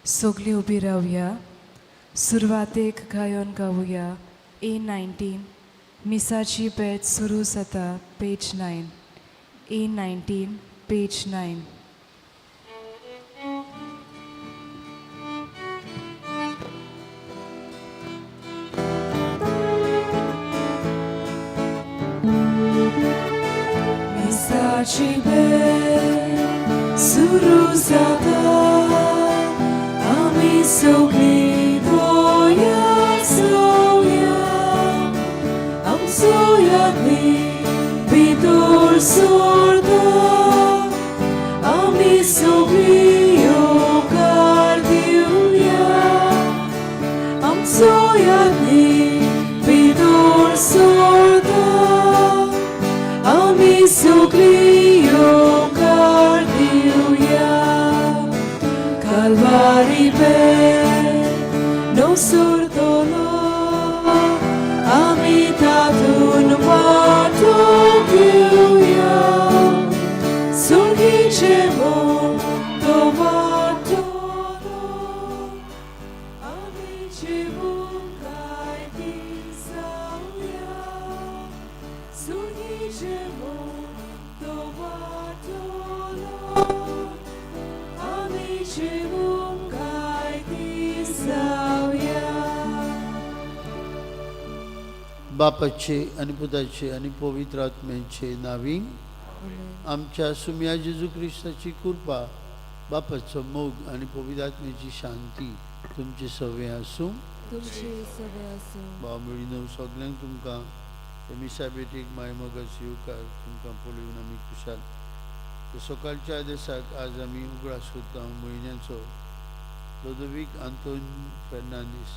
सगलीं उबी रावया. सुरवातेक गायन गावया ए 19, मिसाची बेत सुरू जाता, पेज 9, ए 19, पेज 9. मिसाची बेत सुरू जाता, आमी सगळीं दोया जावया, आमचो यादनी भितर सरता, आमी सगळीं येवकार दिवया, आमचो यादनी भितर सरता, आमी सगळीं येवकार दिवया. Kalvari no sortolo, आमी तातून वांटो घेवया, सुर्गीचे म्हूण तो वांटोलो, आमी जिवूंक कायदी जावया, सुर्गीचे म्हूण तो वांटोलो, आमी जिवूंक कायदी जावया. बापाचे आनी पुताचे आनी पवित्र आत्म्याचे नावी. आमच्या सुम्या जेजू क्रिस्ताची कृपा, बापाचो मोग आनी पवित्र आत्म्याची शांती तुमचे सवे आसूं. तुमचे सवे आसूं. भाव भयणीनो, सगल्यांक तुमकां हे मिसा भेटीक माय मोगाचो येवकार. तुमकां पळोवन आमी खुशाल. सकाळच्या आदेसाक आज आमी उगडास करता म्हयन्याचो लोदवीक आंतोन फेर्नांदीस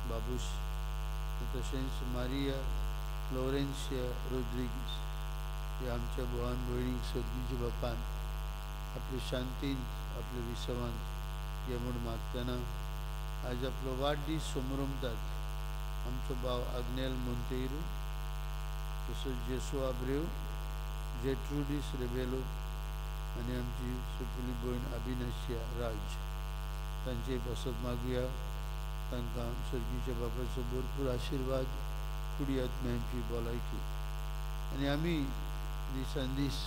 बाबूश, तशेंच मारिया लॉरेन्सिया रोद्रिगीस हे आमच्या भावान भयणीक सर्गीच्या बापान आपले शांतीन आपले विसवान घे म्हूण मागतना, आज आपलो वाडदीस समरमतात आमचो भाव आग्नेल मोंतेरू, तसोच जेसू आब्रेव, जेट्रुडीस रेबेलो आनी आमची सुपुली भयण अभिनाशिया राज, तांचे पासत मागुया. तांकां सर्गीच्या बापाचो भरपूर आशिर्वाद, कुडी आत्म्यांची भलायकी आनी आमी दिसान दीस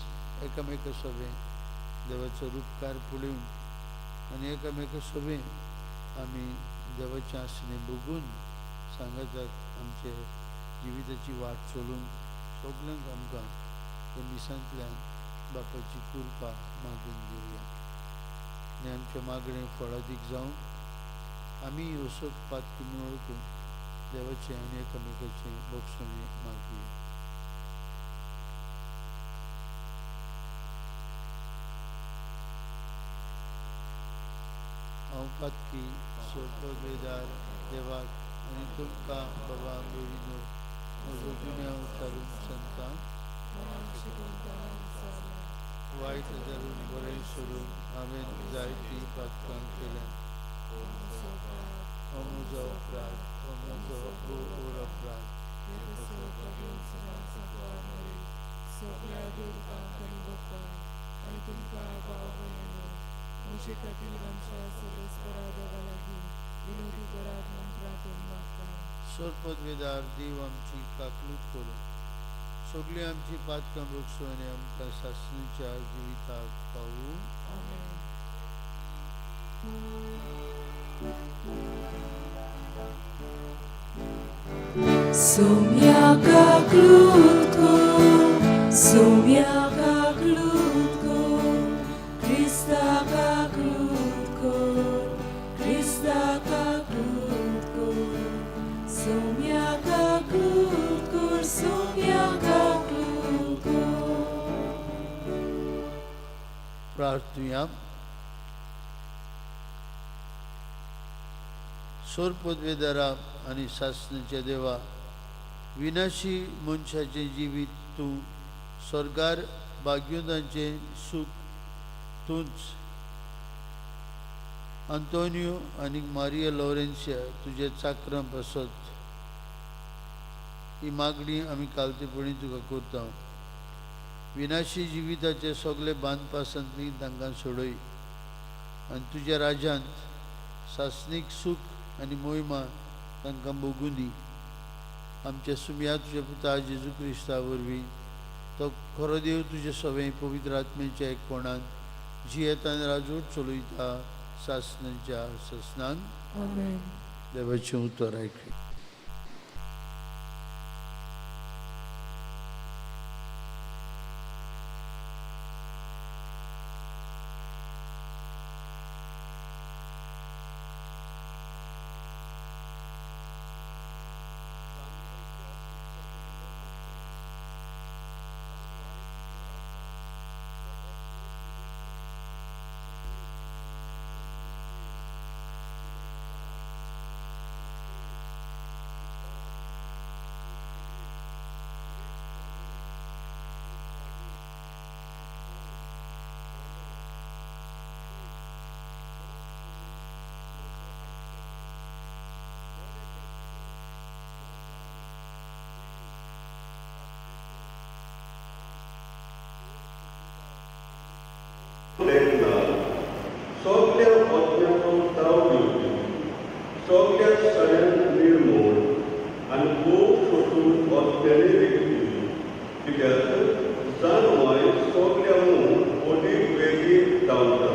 एकामेका सोबें देवाचो रुपकार पळोवन आनी एकामेका सोबें आमी देवाचें आसणें भोगून सांगाताक आमचे जिविताची वाट चलून सगल्यांक आमकां त्या मिसांतल्यान बापाची कृपा मागून घेवया आनी आमचें मागणें फळादीक जावन आमी असोच पातकी म्हूण वळखून देवाचें आनी एकामेकाचें बक्षणें मागुया. हांव पातकी सोपवेदार देवाक आनी तुमकां बाबा भयणीनो म्हजो गुन्यांव थारून सांगता. वायट धरून बरें सोडून हांवें जायतीं पातकां केल्यां. हो म्हजो अपराध, हो म्हजो भोव व्हड अपराध. सगळ्या देवतांक आनी भक्तांक आनी तुमकां भाव भयणीनो म्हजे खातीर आमच्या सर्वेस्परा देवा लागीं विनोदी करात म्हूण प्रार्थना मागता. सोरपदवेदार देव आमची काकलूत करूं, सगळीं आमची पातकां भोगसूं आनी आमकां सासणीच्या जिविताक पावूं. आमेन. Sommia kaklutko, sommia kaklutko, Krista kaklutko, Krista kaklutko, sommia kaklutko, sommia kaklutko. प्रार्थुया. सोरपदवेदारा आनी सासणीच्या देवा, विनाशी मनशाचें जिवीत तूं, स्वर्गार भाग्योदांचें सूख तूंच. आंतोनियो आनी मारिया लॉरेन्सिया तुज्या चाकरां पासत ही मागणी आमी कालतेपणी तुका करता. विनाशी जिविताचे सगळे बांदपासांतली तांकां सोडय आनी तुज्या राज्यांत सासणीक सूख आनी मोहिमा तांकां भोगूं दी. आमच्या सुमया तुज्या पुता जेजू क्रिस्ता वरवीं तो खरो देव तुजे सवें पवित्र आत्म्याच्या एकपणान जियेतान राजूट चलयता सासणाच्या ससनान. आमेन. देवाचें उतर आयकूया. लेखना सगल्या वतन्याचो ताव दिवपी, सगल्या सड्यांक निर्मूळ आनी भोव सोसून वतन्यांनी रिगपी, कित्याक जानवाय सगल्याहून अदीक वेगीं धांवता.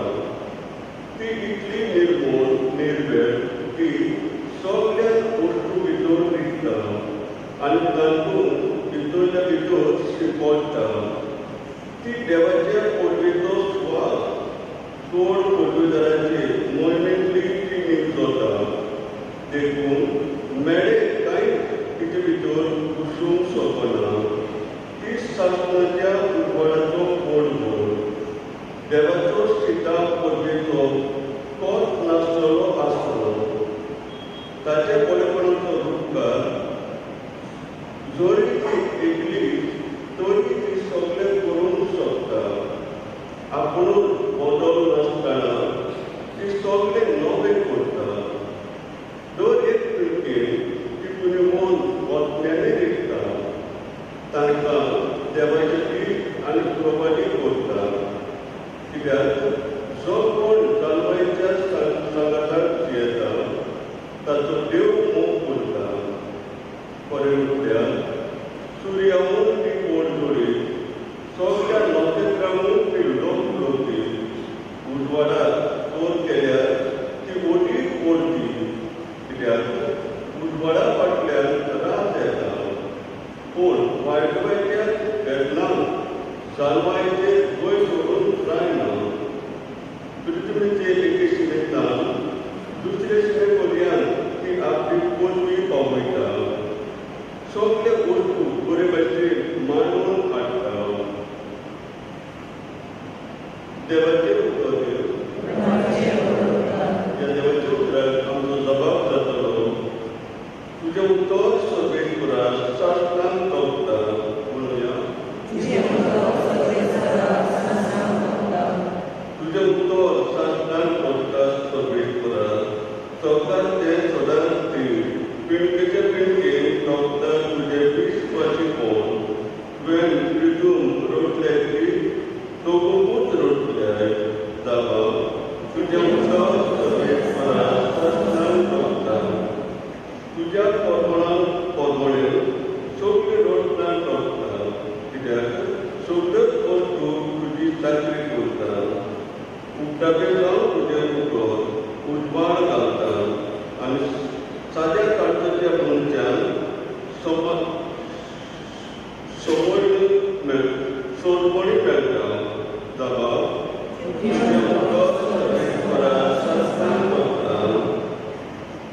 ती इतली निर्मूळ निर्वेळ की सगल्या वस्तू भितर रिगता आनी तातूंत भितरल्या भितर शिंपडटा. ती देवाच्या पदवेचो स्वास, चड पदवेदाराचे मोहिमेंतली ती निमजता. देखून मेळे कांयच तिचे भितर घुसूंक शकना. ती सासणाच्या उजवाडाचो पडबोळ, देवाचो सीता पदवेचो कोत नासतलो आसलो. ताचे बरेपणाचो रुपकार जरी ती एकली तरी ती सगळें करूंक शकता. आपुणूच बदल नासतना ती सगळें नवें करता. दर एक पिळगेन ती पुनवून वतन्यांनी रिगता, तांकां देवाचे दीक आनी प्रभावी करता. कित्याक जो कोण जाणवायच्या सांगाताक जियेता ताचो देव मोग करता. खरें म्हटल्यार सुर्याहून ती गोड जोडी, सगल्या नखेत्रांहून ती लोक लोकी. उजवाडाक चोर केल्यार ती अदीक ओडटी, कित्याक उजवाडा फाटल्यान रात येता. पूण वायटवायच्या वेदनांक जाणवायचेर वयर सोडूंक जायना. पृथ्वीचे एके शिमेंतल्यान दुसरे शिमे पर्यंत ती आपली पदवी पावयता, सगळे वस्तू बरे भाशेन मांडून हाडटा. देवाचे उतर. ह्या देवाच्या उतराक आमचो जबाब जातलो, तुजें उतर सर्वेस्परा सासणाक तोपता. म्हणुया, तुजें उतर सासणाक तोपता सर्वेस्परा, चौकार तें सदांच थीर, पिळगेचे पिळगेन तोपता तुजें विस्वाशीपण. तुवें प्रितूम रचले ती तगुकूच रचल्याय. जाबा, तुजें उतर सर्वेस्परा सासणाक तोपता. तुज्या परमळान परमळेन सगळी रचना तोपता, कित्याक सगळ्योच वस्तू तुजी चाकरी करता. उगडापे जावन तुजें उतर उजवाड घालता आनी साद्या काळजाच्या मनशान समजणी मेळ सोडपणी मेळटा. जाबा, तुजें उतर सर्वेस्परा सासणाक तोपता.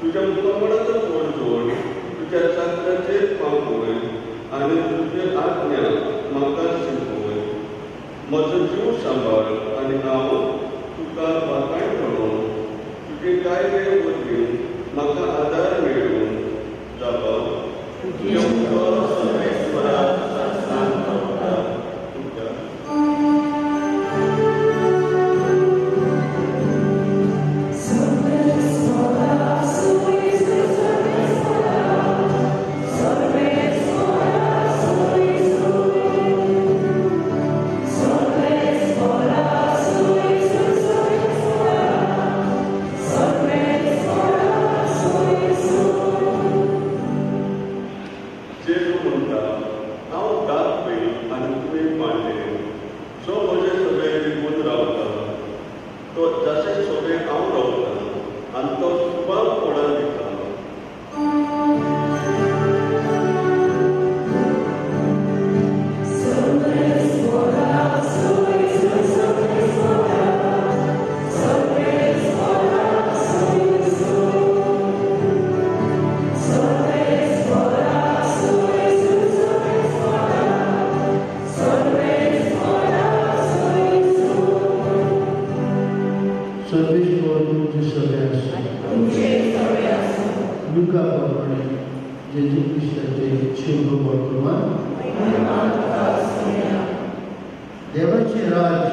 तुज्या मुखामळाचो जोड तुज्या चाकराचेर पावय आनी तुजे आज्ञा म्हाका शिकवय. म्हजो जीव सांबाळ आनी हांव तुका वाखाणटलो, तुजे कायदे वरवीं म्हाका आदार मेळूं. जाबा, तुजें उतर सर्वेस्परा सासणाक तोपता. तुमच्या Sorve. जेजू क्रिस्ताचे शुभ वर्तमान. देवाचें राज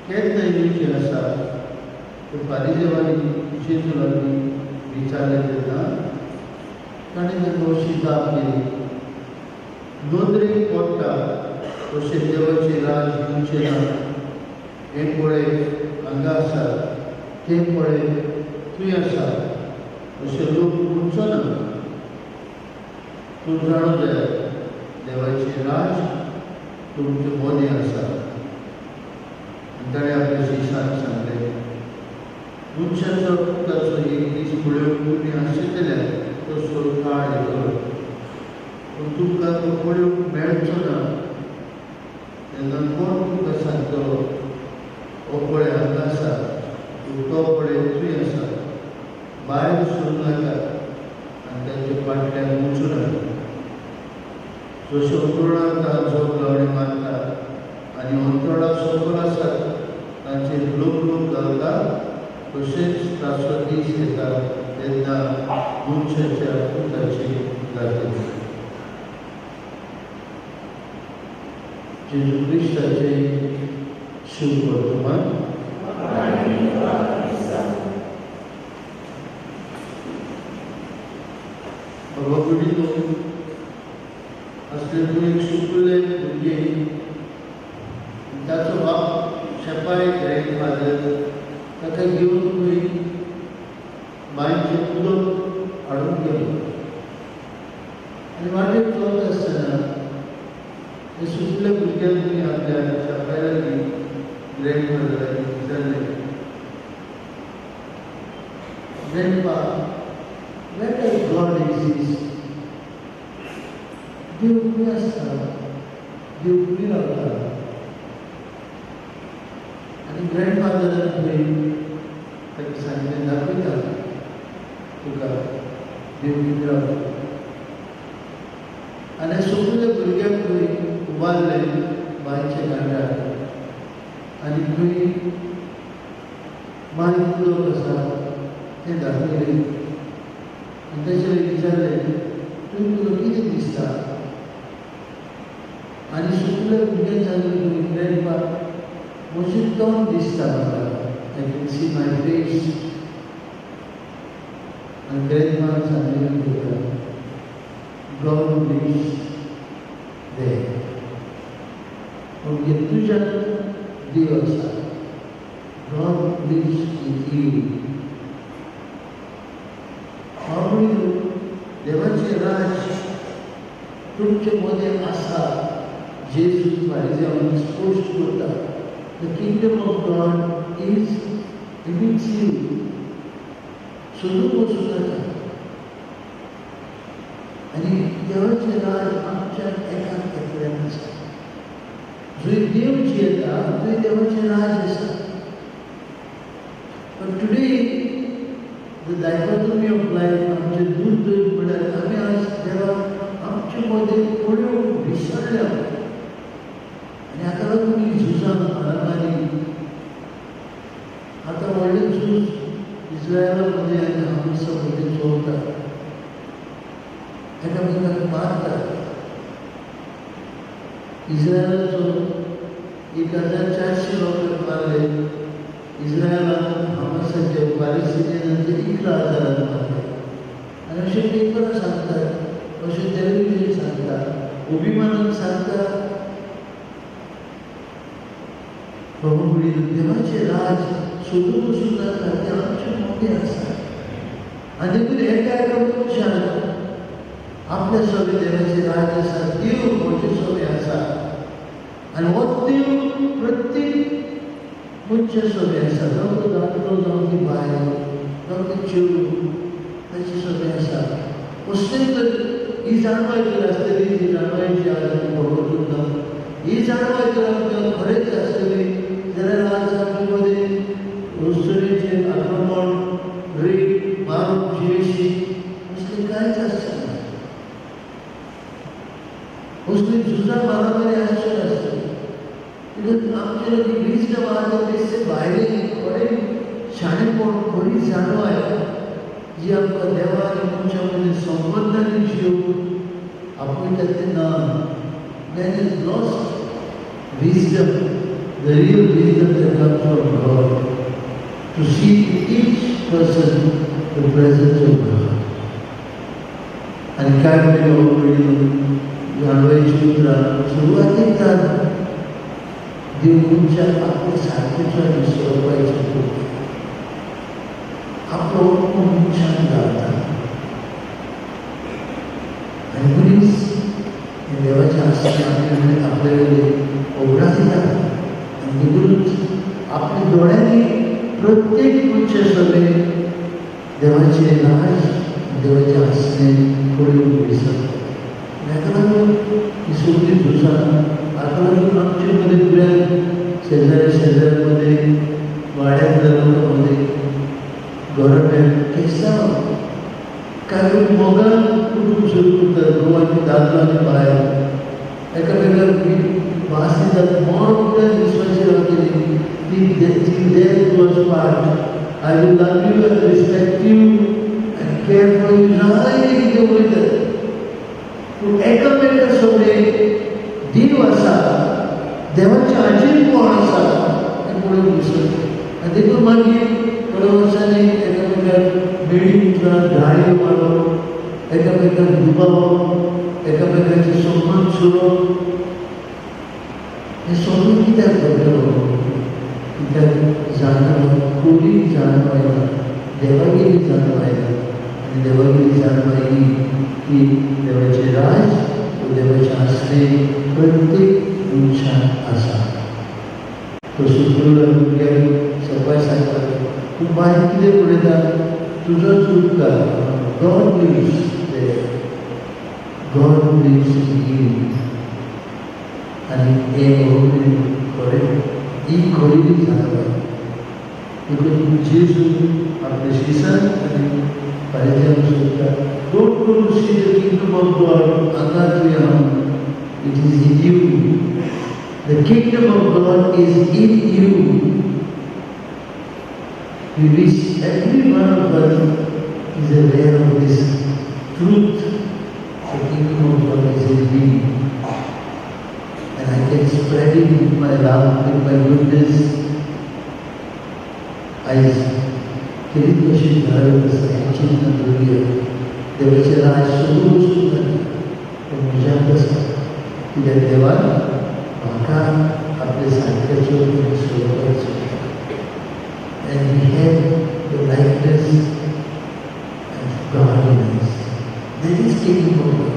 केन्ना येवचें आसा तें फारीजेवांनी जेजू लागीं विचारलें तेन्ना ताणें तांकां अशी जाप दिली, नदरेक पडटा तशें देवाचें राज येवचें ना. हें पळय हांगा आसा, तें पळय थंय आसा अशें लोक म्हणचो ना. तूं जाणू जाय देवाचें राज तुमचे मदें आसा. आनी ताणें आपल्या शिशांक सांगलें, मनशाचो पुताचो एक दीस पळोवंक तुमी आशिल्ले तसो काळ येतलो, पूण तुमकां तो पळोवंक मेळचो ना. तेन्ना कोण तुमकां सांगतलो, हो पळय हांगा आसा, तो पळय थंय आसा. भायर सरूं नाका आनी तांचे फाटल्यान वचूं नाका. जशें अंतरुणार तांचो लावणी मारता आनी अंतरुणा सकयल आसात तांचेर लोक लोक घालता, तशेंच ताचो दीस येता तेन्ना मनशाच्या पुताची जातली. जेजू क्रिस्ताचें शुभ वर्तमान. बाबा भयणीनो, असले तूं एक सुपुल्ले भुरगें, ताचो बाप शेपाय ग्रँडफादर ताका घेवन तुवें बांयचें उदक हाडूंक गेलो आनी वाटेर चलत आसतना हे सुपुल्ल्या भुरग्यान तुवें आपल्या शेपाय लागीं ग्रँडफादर लागीं विचारलें, Grandpa, where does God exist? देव खंय आसता, देव खंय रावता? आनी ग्रँडफादरान थंय ताका सांगलें, दाखयता तुका देव खंय रावता. आनी सगल्या भुरग्यांक थंय उबारलें बांयच्या घाटार आनी थंय बांय उदक आसा तें दाखयलें. आनी ताचेर विचारलें, तुवें तुका कितें दिसता? आनी सगल्या भुरग्यांक सांगलें, ग्रँडपा म्हजें तोंड दिसता म्हाका, I can see my face. आनी ग्रँडमान सांगलें तुका, God lives there. म्हणजे तुज्यात देव आसा, God lives in you. बाबा, देवाचें राज तुमचे मदें आसा. जेजू फारीजेवांक स्पश्ट करता, the kingdom of God is amidst you. सोदूंक वचूं नाका. आनी देवाचें राज आमच्या एकाक एकल्यान आसा. जंय देव जियेता थंय देवाचें राज आसा. पण today the dichotomy of life आमचें दुर्दैव म्हळ्यार आमी आज देवाक आमचे मदें पळोवंक विसरल्या. आनी हाका लागून ही झुजां मारामारी आतां व्हडलें झूज इस्रायला मदें आनी हमासा मदें चलता. एकामेकांक मारतात. इस्रायलाचो 1400 लोकांक मारले. इस्रायलान हमासाचे पॅलेस्टिनियनांचे 11,000 मारले. आनी अशें पेपरां सांगतात, अशें टेलिविजन सांगता, अभिमानान सांगता. बाबा भयणीनो, देवाचें राज सोदूंक वचूं नाका, तें आमचें मदें आसा. आनी देखून एका एका मनशान आपल्या सगळें देवाचें राज आसा, देव म्हजे सगळें आसा आनी हो देव प्रत्येक मनशा सगळें आसा. जावं तो दादलो, जावं ती बायल, जावं ती चेडूं, ताचें सगळें आसा. कसलें तर ही जाणवाय जर आसतली, ही जाणवायची आज आमी खबर ना, ही जाणवाय जर आमकां खरेंच आसतली जाल्यार आज आमचे मदें वस्तुरेचें आक्रमण, रेप, मारप, जिवेशी असलें कांयच आसचें ना. असलीं झुजां मारामारी आसच्यो नासल्यो. कित्याक आमचे लागीं विजडम आहा तें बेश्टें भायलें खरें शाणेपण, खरी जाणवाय जी आमकां देवा आनी मनशा मदीं संबंदांनी जीव आपयता ते ना. Man is lost wisdom, the real wisdom that comes from God, to see in each person the presence of God. आनी काय म्हणलें जाणवयची उतरां सुरवातीक देव मनशाक आपले सारकेचो आनी स्वरूपाचो करता, आपलो हुकूम मनशान घालता आनी मनीस हे देवाच्या आसणे आपले आपले वयले उगडास आनी देखूनच आपल्या दोळ्यांनी प्रत्येक मनशा सगळे देवाचे राज, देवाचे आसणे पळोवन दिसता. हाका लागून ही सगळीं झुजां, हाका लागून आमचे मदीं प्रेम शेजारी शेजाऱ्यांमध्ये, वाड्यांतल्या लोकां मदीं, घराब्यांत केसांव काय मोगान कुटूंब सुरू करतात. घोव आनी दादलो आनी बायल एकामेकांक भास दितात. मोर म्हळ्यार विश्वासी रावतली ती till death do us part. I will love you and respect you and care for you. जायते कितें उलयतात, पूण एकामेका सगळे देव आसा, देवाचें आजीब कोण आसा हें पळोवन दिसत. आनी देखून मागीर थोड्या वर्सांनी एकामेकाक मेळी उतरां, गाळयो मारप, एकामेकाक दुबावप, एकामेकाचे संबंद सोडप, हें सगळें कित्याक घडटलो? कित्याक जाणव खोली जाणव आयला, देवागिरी जाणव आयला. आनी देवागिरी जाणव आयली की देवाचें राज व देवाचें आसणे प्रत्येक मनशान आसा. तो सुखरूला भुरग्यांक सपाय सांगता, तूं बायल कितें उलयता, तुजोच उपकार. God lives there, God lives in you. आनी हें खरें, ही खरी जाणव. देखून जेजू आपल्या शिसान आनी फारिज्यांक सोदता, "Don't go to see the kingdom of God." हांगा तुवें हांव, it is in you. The kingdom of God is in you. We wish every one of us is aware of this truth. The kingdom of God is in me. And I can spread it with my love, with my goodness. आयज खेरीत कशी घरात आसा हें चिंतन करुया. देवाचें राज सगळ्यो वस्तू जाता, पूण म्हज्यांत आसा, कित्याक देवान म्हाका आपल्या सारक्याचो आनी स्वरुपाचो. And we have the likeness of God in us. That is kingdom of God.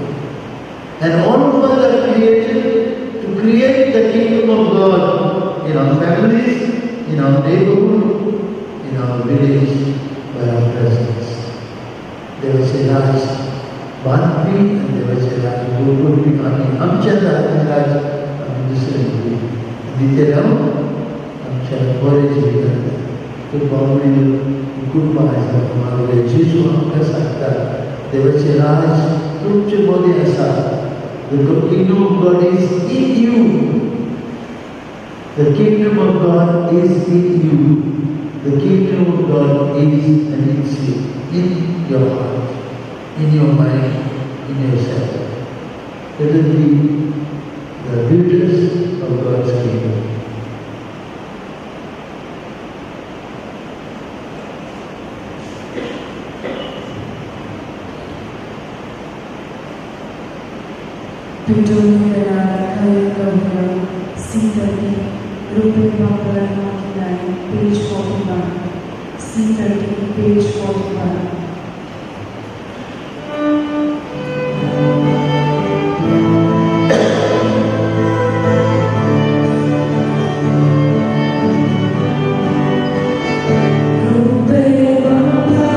And all of us are created to create the kingdom of God in our families, in our neighborhood, in our village, by our presence. देवाचे राज बांदपी आनी देवाचे राज गोडपी आमी. आमच्या दारांत राज आमी दुसऱ्यांक दिवपी दितले हांव आमच्या बरें जिवितांत. कृपा कृपा आसा. मागीर जेजू आमकां सांगता, देवाचें राज तुमचे मदीं आसा. The kingdom of God is in you. The kingdom of God is in you. The kingdom of God is amidst you, in your heart, in your mind, in yourself. Let us be the builders of God's kingdom. पेटोवन वेळार गायन गावया C 30, RuPay वापरान 9, page 41. C 30, page 41. RuPay वापरान.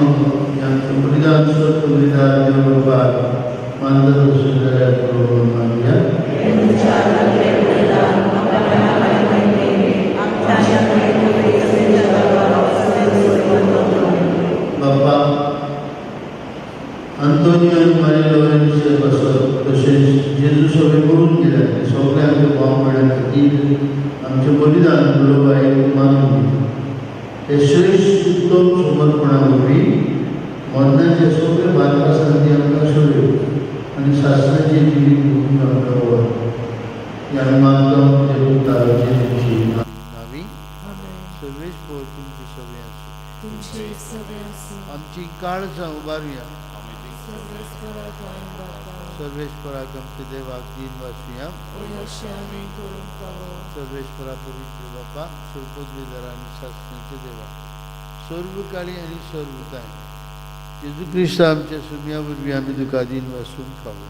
हें आमचें बलिदान सर्व बलिदान देव बाबा मानता तशें जाल्यार बरोबर मानुया. बाप्पा आंतोनियो आनी मारी लोरेन्स बसत तशेंच जेजू सगळे करून गेले ते सगळे आमचे भाव भयणां खातीर आमचें बलिदान बरोबर मानून हे श्रेश्ठ उत्तम समर्पणा वरवीं मरणाचे सगळे बांदकासांनी आमकां सोडयो आनी सासणाचें जिवीत भोगून आमकां व्हर. ही आमी मागता तुमच्या पुताची तुमची नावी. आमेन. सर्वेस्पर तुमचे सगळे आसूं. तुमचे सगळे आसूं. आमची काळजां उबारुया. सर्वेस्पराक आमी बाबा. सर्वेस्पराक आमच्या देवाक दीन वाचुया. अशें आमी करूंक फावो. सर्वेश्वरा, पवित्र बापा, सर्वपदवीधर आनी सासणाचे देवा, सर्व काळी आनी सर्व काय जेजू क्रिस्त आमच्या सुम्या वरवीं आमी तुका दीन वासून खावो.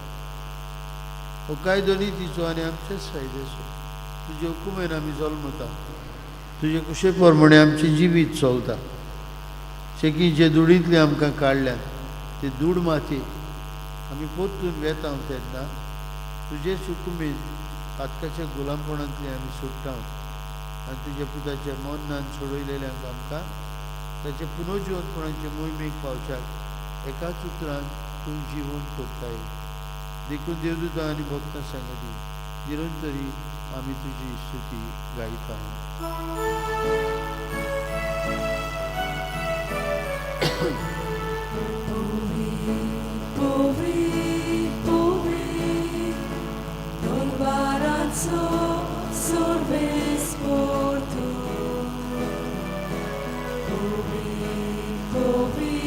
हो कायदो नितीचो आनी आमच्याच फायद्याचो. तुजे हुकुमेन आमी जल्मता, तुजे कुशे प्रमाणे आमचें जिवीत चलता. शेकी जे दुडींतले आमकां काडल्यात ते दूड मातयेक आमी परतून वेता तेन्ना तुजेच हुकुमेन पातकाच्या गुलामपणांतले आमी सुट्टा आनी तुज्या पुताच्या मरणान सोडयलेल्यांक आमकां ताचे पुनर्जिवनपणाचे मोहिमेक पावच्याक एकाच उतरान तूं जिवन करताय. देखून देवदूतां आनी भक्तां सांगती निरंतरी आमी तुजी स्तुती गायता. Povi, povi, Dolbarazzo sorves porto. Povi, povi,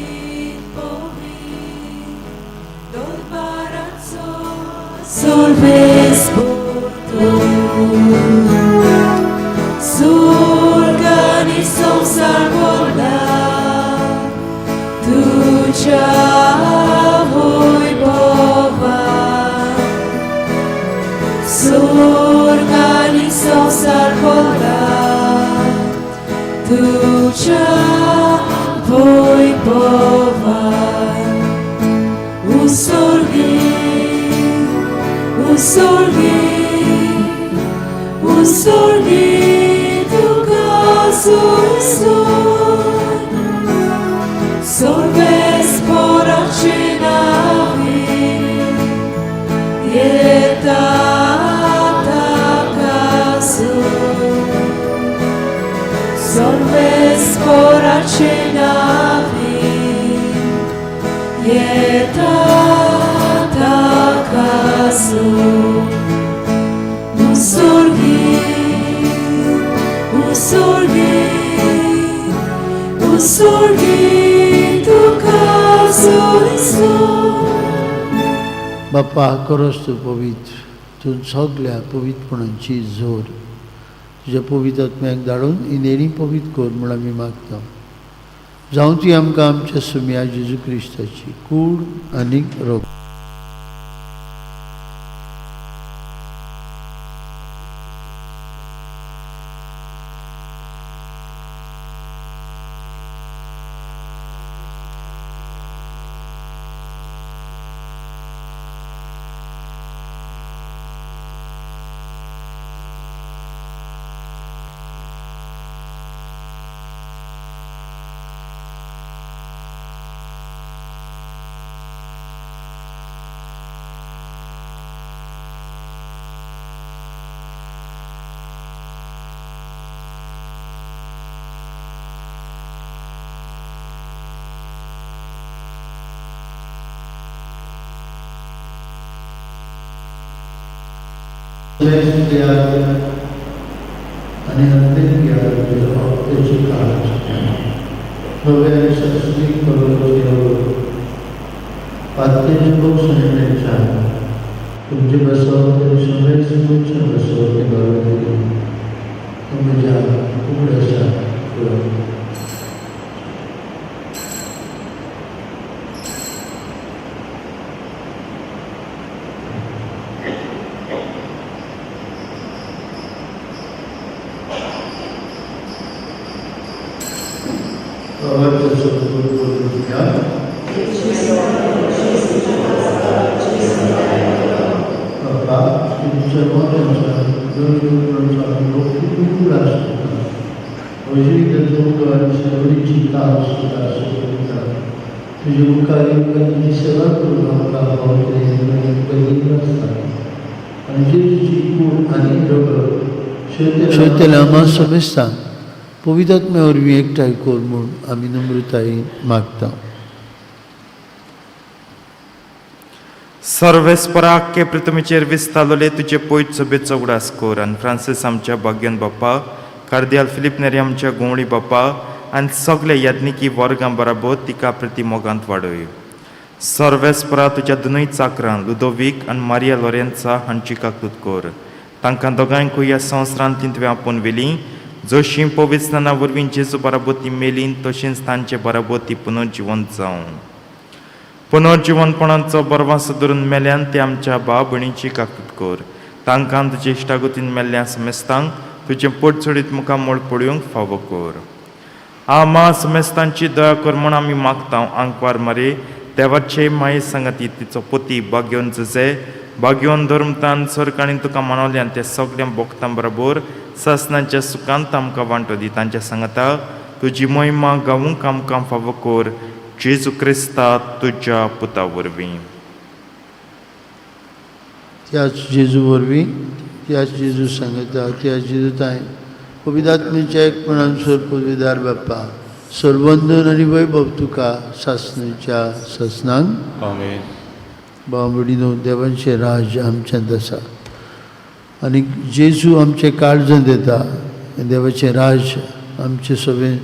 povi, Dolbarazzo sorves porto. Surgani संसार बोला तुझ्या वैभवा. स्वर्गानी संसार बोला तुझ्या वैभवा. उसोर्गी, उसोर्गी, उसोर्गी तुका सुसून सर्वेस्पराचे नावी येता ताकासून. सर्वेस्पराचे नावी येता ताकासून. उसोर्गी, उसोर्गी, उसोर्गी तुका सुसून. बाप्पा, खरोच तूं पवित्र, तूं सगल्या पवित्रपणाची जोर. तुज्या पवित्र आत्म्याक धाडून ही देणी पवित्र कर म्हूण आमी मागता. जावं ती आमकां आमच्या सुम्या जेजू क्रिस्ताची कूड आनी रोग. आनी हत्याची काळ नव्या आनी संस्कृतीक पात्याचे भोग तुमचे बसव तरी सगळे मनशां बसव ते बरोबर म्हज्या उगडासा. Papà, समजता पवित्र वरवीं एकठांय कर म्हूण आमी नम्रतायेन मागता. सर्वेस्परा के पृथ्वीचेर विस्तारले तुजे पयत सभेचो उगडास कर आनी फ्रांसीस आमच्या भाग्यन बाप्पा, कार्दियाल फिलीप नेरी आमच्या गोंवळी बाप्पा आनी सगळे याज्ञिकी वर्गां बराबर तिका प्रती मोगांत वाडय. सर्वेस्परा तुज्या दोनूय चाकरां लुदोवीक आनी मारिया लोरेन्सा हांची काकूत कर. तांकां दोगांयकूय ह्या संवसारांत ती तुवें आपोवन व्हेली, जशी पवित्र वरवीं जेजू बराबर ती मेली तशेंच तांचे बराबर ती पुनर्जिवंत जावं. पुनर्जिवंतपणाचो बरवास धरून मेल्यान ते आमच्या भाव भयणीची काकूत कर. तांकां तुजे इश्टागतीन मेल्ल्या समेस्तांक तुजें पोटचडीत मुखामळ पळोवंक फावो कर. आमा समेस्तांची दया कर म्हूण आमी मागता. आंकवार मारे देवाचे माये सांगाती तिचो पती भाग्योन जुजे भाग्योन धर्मतान सरकारान तुका मानवल्यान ते सगळ्या भोगतां बरोबर सासनाच्या सुखांत आमकां वांटो दी. तांच्या सांगाता तुजी मोहिमा गावूंक आमकां फावो कर. जेजू क्रिस्ता तुज्या पुता वरवीं. त्याच जेजू वरवीं, त्याच जेजू सांगता, त्याच जेजू ताय पवित्र एकपणान सर पदवीदार बाप्पा सर्वंदन आनी वैभव तुका सासनाच्या सासनांक. आमेन. भाव भयणीनो, देवांचें राज आमच्यांत आसा आनी जेजू आमचें काळजांत येता. देवाचें राज आमचें सगळें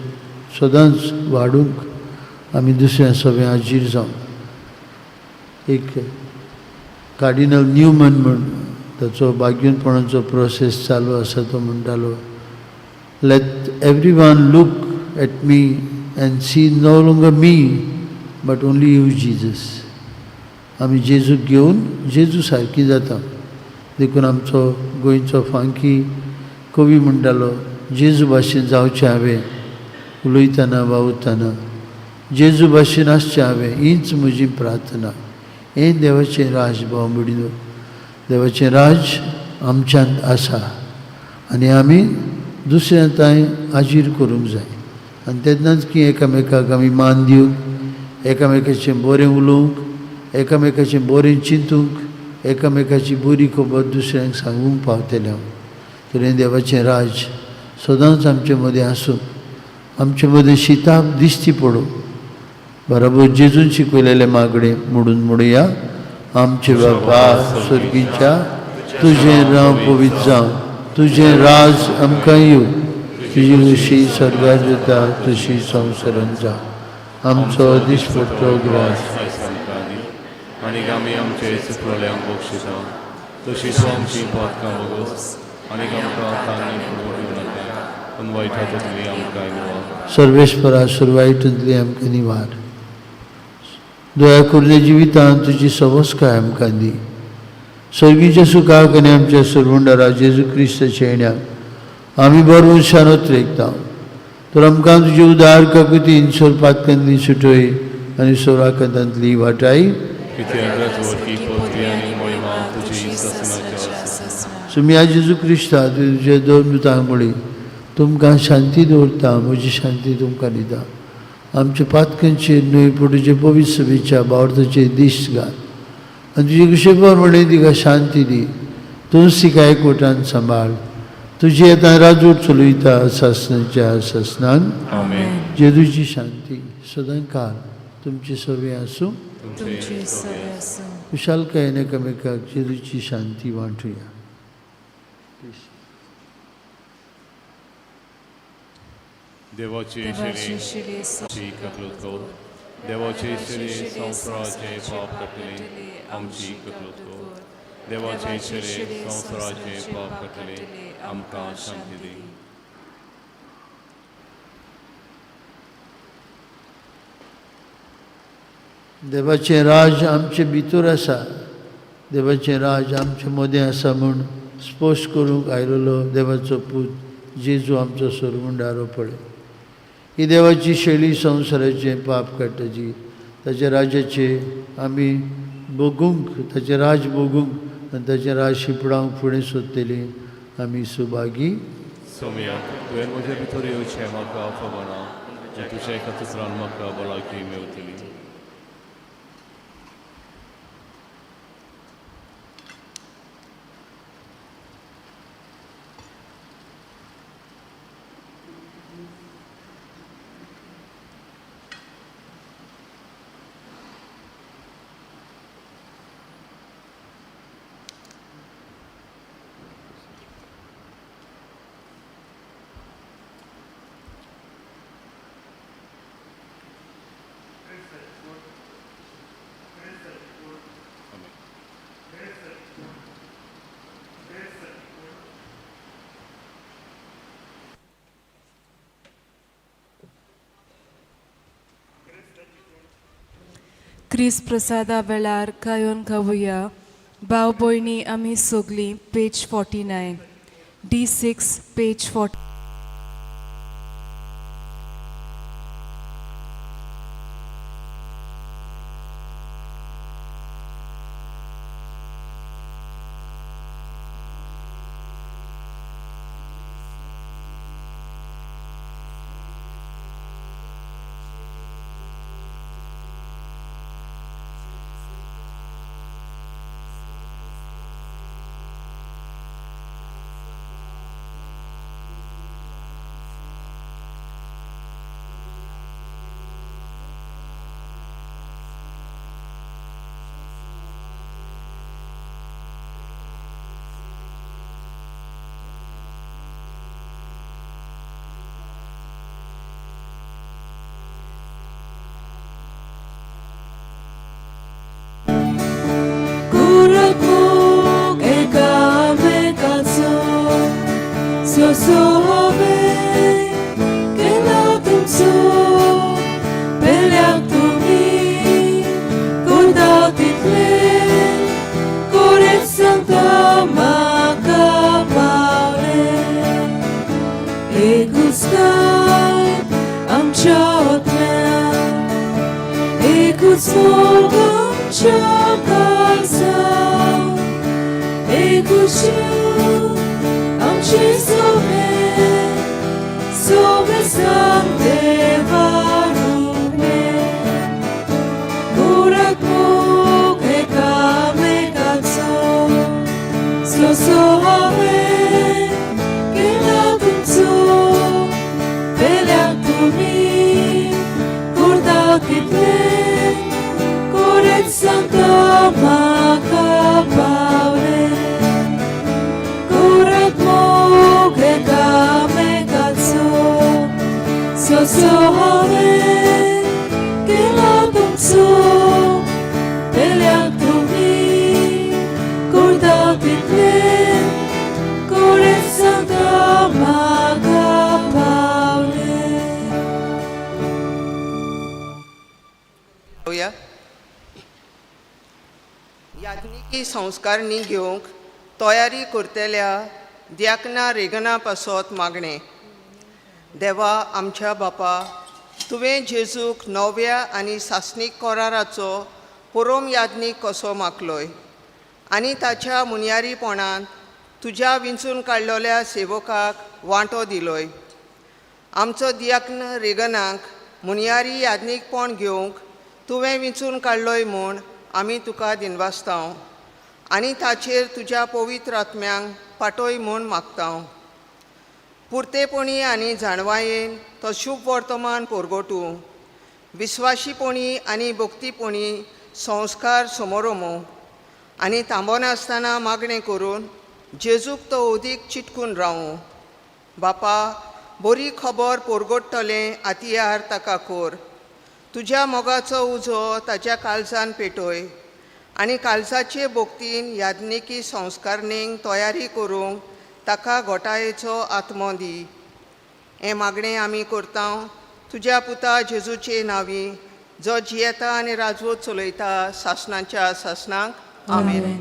सदांच वाडूंक आमी दुसऱ्या सगळें हाजीर जावं. एक कार्डिनल न्यूमन म्हूण ताचो भाग्यनपणाचो प्रोसेस चालू आसा, तो म्हणटालो, let every one look at me and see no longer me but only you Jesus. आमी जेजूक घेवन जेजू सारकी जाता. देखून आमचो गोंयचो फांकी कवी म्हणटालो, जेजू भाशेन जावचें हांवें उलयतना वावुरतना, जेजू भाशेन आसचें हांवें, हीच म्हजी प्रार्थना. हें देवाचें राज भाव भयणीनो, देवाचें राज आमच्यांत आसा आनी आमी दुसऱ्या तांय हाजीर करूंक जाय. आनी तेन्नाच की एकामेकाक आमी मान दिवंक, एकामेकाचें बरें उलोवंक, एकामेकाचें बरें चिंतूंक, एकामेकाची बरी खबर दुसऱ्यांक सांगूंक पावतलें हांव. तर हें देवाचें राज सदांच आमचे मदें आसूं, आमचे मदें शिताप दिश्टी पडूं. बराबर जेजून शिकयलेलें मागणें म्हणून म्हणुया. आमचे बापा स्वर्गीच्या, तुजें नांव पवित्र जावं, तुजें राज आमकां येवं, तुजी खुशी स्वर्गार जाता तशी संवसारांत जावं. आमचो दिसपट्टो ग्रास आनी आमी आमचे चुकलोल्यांक बक्षिता तशीच आमची पातकां बगोस आनी आमकां तांणी पडूंक नाका पूण वायटांतली आमकां निवार. सर्वेस्परा सुरवायटूंतली आमकां निवार. दया करून जिवितांत तुजी सवस्काय आमकां दी. सर्गीच्या सुखाक आनी आमच्या सरवंडारा जेजू क्रिस्ताच्या येण्याक आमी बरोवन शानत रेखता. तर आमकां तुजे उदार काकुतीन सोर पातकांतली सुटय आनी सोराकांतांतली वाटाय. सुम्या जेजू क्रिस्ता तुजे दोन दुतांक म्हळी, तुमकां शांती दवरता, म्हजी शांती तुमकां दिता. आमच्या पातकांचेर न्हय पूण तुजे पवित्र सभेच्या बावर्थाचेर दीस घाल आनी तुजे कुशेपर म्हणलें तिका शांती दी. तूंच तिका एकवटान सांबाळ. तुजी आतां राजवट चलयता सासनाच्या सासनान. जेजूची शांती सदां काळ तुमची सगळीं आसूं. खुशालकायेन एकामेकाक जेजूची शांती वांटुया. देवाची ककलूत कर, देवाचे शिरे संवसाराचे पाप काडटले आमची ककलूत कर. देवाचे शिरे संवसाराचे पाप काडटले आमकां शांती दी. देवाचें राज आमचे भितर आसा, देवाचें राज आमचे मदें आसा म्हूण स्पश्ट करूंक आयलेलो देवाचो पूत जेजू आमचो सरवंडारो पळय. ही देवाची शैली संवसाराचें पाप काडटा जी ताच्या राज्याचे आमी भोगूंक, ताचें राज भोगूंक आनी ताचें राज शिंपडावंक फुडें सोदतली आमी सुभागी. सोमया, तुवें म्हज्या भितर येवचें म्हाका खबर ना, तुज्या एका तुसरान म्हाका भलायकी मेवतली. क्रिस प्रसादा वेळार गायोन गावया भाव भयणी आमी सगलीं पेज 49 D6 page 40. याज्ञिकी संस्कारणी घेवंक तयारी करतल्या द्याकना रेगना पासत मागणें. देवा आमच्या बापा, तुवें जेजूक नव्या आनी सासणीक कराराचो पोरोम याज्ञीक कसो मागलोय आनी ताच्या मुनयारीपणान तुज्या विंचून काडलेल्या सेवकाक वांटो दिलोय. आमचो दियाक्न रेगनाक मुनयारी याज्ञीकपण घेवंक तुवें विंचून काडलोय म्हूण आमी तुका दिनवासतांव आनी ताचेर तुज्या पवित्र आत्म्यांक पाटोय म्हूण मागतांव. पुरतेपणी आनी जाणवायेन तो शुभ वर्तमान पोरगोटूं, विस्वाशीपणी आनी भक्तीपणी संस्कार समोरमो आनी थांबनासतना मागणें करून जेजूक तो अदीक चिटकून रावूं. बापा, बरी खबर पोरगोडटलें आतियार ताका कोर. तुज्या मोगाचो उजो ताच्या काळजान पेटय आनी काळजाचे भक्तीन याज्ञिकी संस्कारणींक तयारी करूंक ताका घोटायेचो आत्मो दी. हें मागणें आमी करता तुज्या पुता जेजूचे नांवी, जो जियेता आनी राजवट चलयता सासणाच्या सासणाक. आमेन.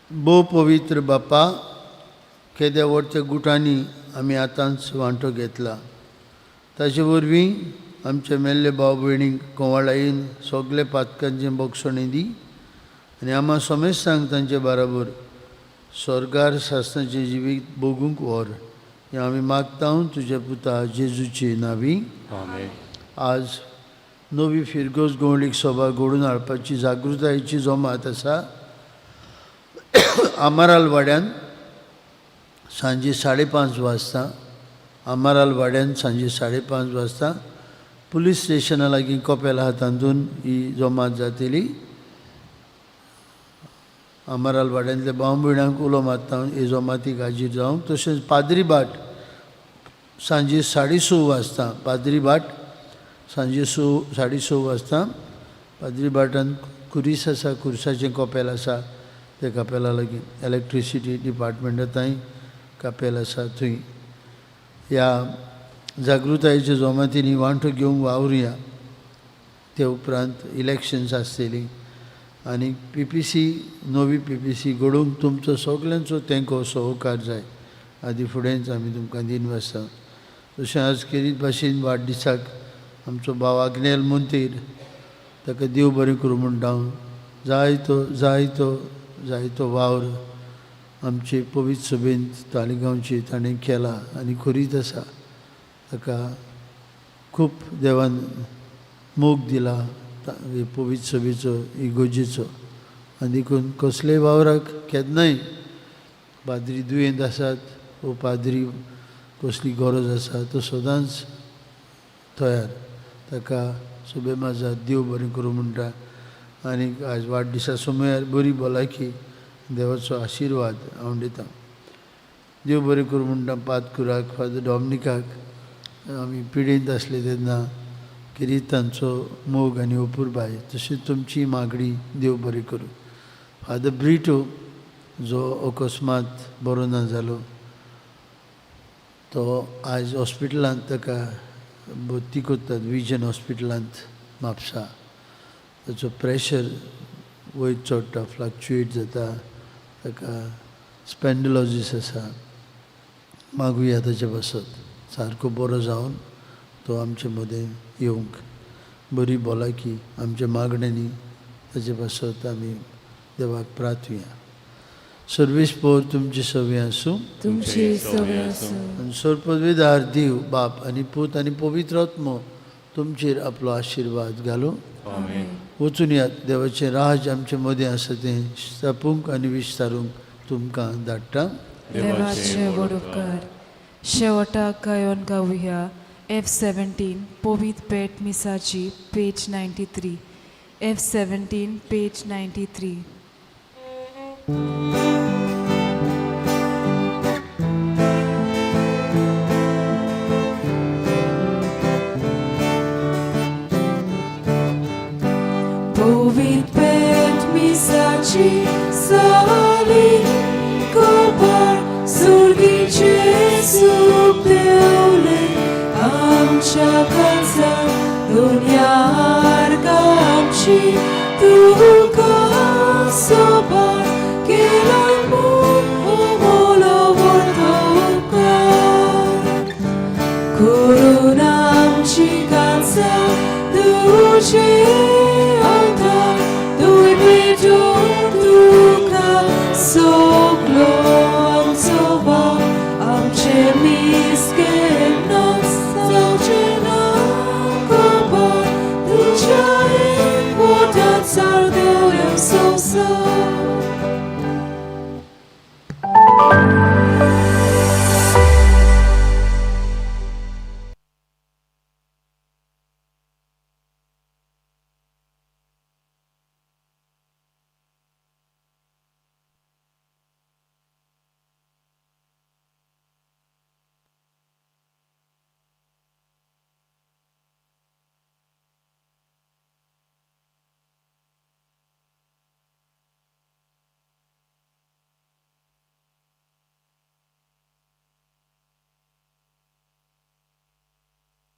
भोव पवित्र बापा, केद्या व्हडच्या गुटांनी आमी आतांच वांटो घेतला, ताचे वरवीं आमच्या मेल्ले भाव भयणींक कोवाळायेन सगळे पातकांचें बोगसणें दी आनी आमा समेस्तांक तांचे बाराबर स्वर्गार सासणाचें जिवीत भोगूंक व्हर, हें आमी मागता तुज्या पुता जेजूचे नांवी. आमेन. आज नवी फिरगोज गोंवळीक सभा घडोवन हाडपाची जागृतायेची जमात आसा. आमाराल वाड्यान सांजे 5:30 वाजता, आमाराल वाड्यान सांजे 5:30 वाजता पुलीस स्टेशना लागीं कपेल आहा तातूंत ही जमात जातली. आमाराल वाड्यांतल्या भाव भयणांक उलो मारता हे जमातीक हाजीर जावंक. तशेंच पाद्री भाट सांजे 6:30 वाजता, पाद्री भाट सांजे 6:30 वाजता पाद्री भाटान कुरीस आसा, कुर्साचें कपेल आसा, त्या कपेला लागीं इलेक्ट्रिसिटी डिपार्टमेंटा थंय कपेल आसा, थंय ह्या जागृतायेच्या जमातींनी वांटो घेवंक वावरुया. ते उपरांत इलेक्शन्स आसतलीं आनी पी पी सी, नवी पी पी सी घडोवंक तुमचो सगल्यांचो तेंको सहकार जाय. आदी फुडेंच आमी तुमकां दिन वाजता. तशें आज केरीत भाशेन वाडदिसाक आमचो भाव आग्नेल मोंतेर, ताका देव बरें करूं म्हणटा हांव. जायतो जायतो जायतो वावर आमचे पवित्र सभेंत तालिगांवची ताणें केला आनी करीत आसा. ताका खूब देवान मोग दिला पवित्र सभेचो, इगोजेचो, आनी देखून कसलेय वावराक केन्नाय पाद्री दुयेंत आसात वो पाद्री कसली गरज आसा तो सदांच तयार. ताका सभे माजार देव बरें करूं म्हणटा आनी आज वाडदिसा समयार बरी भलायकी देवाचो आशिर्वाद हांव दिता. देव बरें करूं म्हणटा पाद कुराक, फादर डॉमनिकाक. आमी पिडेंत आसले तेन्ना किरीत तांचो मोग आनी अपुरबाय, तशीच तुमची मागणी देव बरें करूं. फादर ब्रिटो जो अकस्मात बरो ना जालो तो आयज हॉस्पिटलांत ताका भरती करतात, विजन हॉस्पिटलांत म्हापसा. ताचो प्रेशर वयर चडटा, फ्लक्चुएट जाता, ताका स्पेंडलॉजीस आसा. मागुया ताचे पासत सारको बरो जावन तो आमचे मदें येवंक, बरी भलायकी आमच्या मागण्यांनी ताचे पासत आमी देवाक प्रार्थुया. सर्वेस पोर तुमची सवी आसूं, तुमची सवय आसूं. आनी सर्वपदवीधार देव बाप आनी पूत आनी पवित्र आत्मो तुमचेर आपलो आशिर्वाद घालूं. आमेन. वचून यात, देवाचें राज आमचे मदें आसा तें स्थापूंक आनी विस्तारूंक तुमकां धाडटा. देवाचे व्हड उपकार. शेवटाक गायोन गावया F17 पवित्र पेट मिसाची, पेज 93. F17 page 93. पवित्र पेट मिसाची साली कोपार सुर्गीचे सूप देवले आमच्या काळजा दुनियार गामची तुका सोबा केला म्हूण उमोलो व्हडलो उपकार.